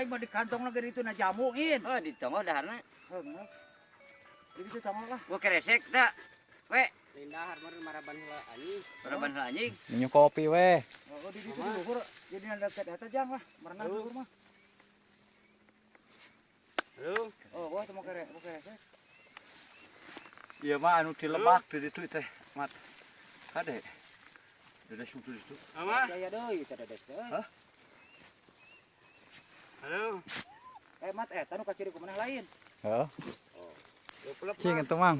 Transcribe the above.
Aing mah di kantong lagi itu na jamuin. Oh, di tonggoh daharna. Heuh. Di ditu tonggoh lah. Gua keresek tak. We, Lindahar meureun maraban heula anjing. Maraban heula anjing. Minum kopi weh. Oh, di ditu di luhur. Jadi dekat eta jang lah, merenah di luhur mah. Halo. Oh, wah teu mau keresek. Iya mah anu di lebak di ditu teh, Mat. Kade. Dedes susu itu. Mama. Jaya deui teh dedes deui. Hah? Halo. Eh, Mat, eta nu kaciri ku maneh lain. Heeh. Goblok. Cing atuh, Mang.